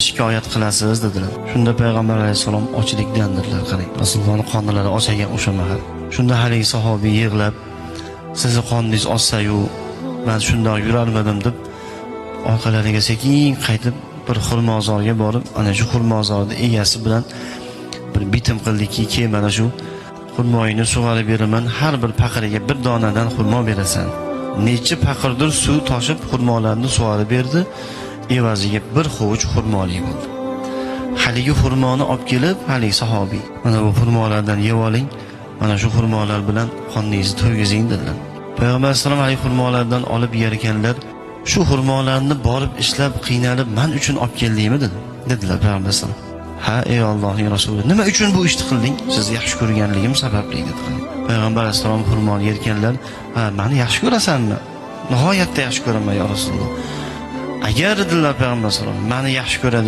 Shikoyat qilasiz dedilar. Shunda payg'ambar alayhissalom ochlikdan dedilar, qarang. Rasulullohning qonlari och ekan o'sha mahal. Shunda haligi sahobiy yig'lab, sizni qoningiz ochsa-yu, man shundoq yurarmidim deb orqalariga sekin qaytib bir xurmozorga borib, ana shu xurmozorni egasi bilan bir bitim qildiki, keyin mana shu xurmoyini sug'arib beraman, har bir paqiriga bir donadan xurmo berasan. Necha paqirdir suv toshib xurmolarni sug'arib berdi, evaziga bir hovuch xurmoli bo'ldi. Haligi xurmoni olib kelib, haligi sahobiy, mana bu xurmolardan yeb oling, mana shu xurmolar bilan qorningizni to'ygizing dedilar. Payg'ambar alayhissalom haligi xurmolardan olib yer ekanlar, shu xurmolarni borib ishlab qiynalib man uchun olib keldingmi dedi. Dedilar payg'ambar alayhissalom. Ha, ey Allohning rasuli, nima uchun bu ishni qilding? Sizni yaxshi ko'rganligim sababli dedi. Payg'ambar alayhissalom xurmoni yerkanlar, ha, meni yaxshi ko'rasanmi? Nihoyatda yaxshi ko'raman ya Rasululloh. Agar dedilar payg'ambar alayhissalom, meni yaxshi ko'radigan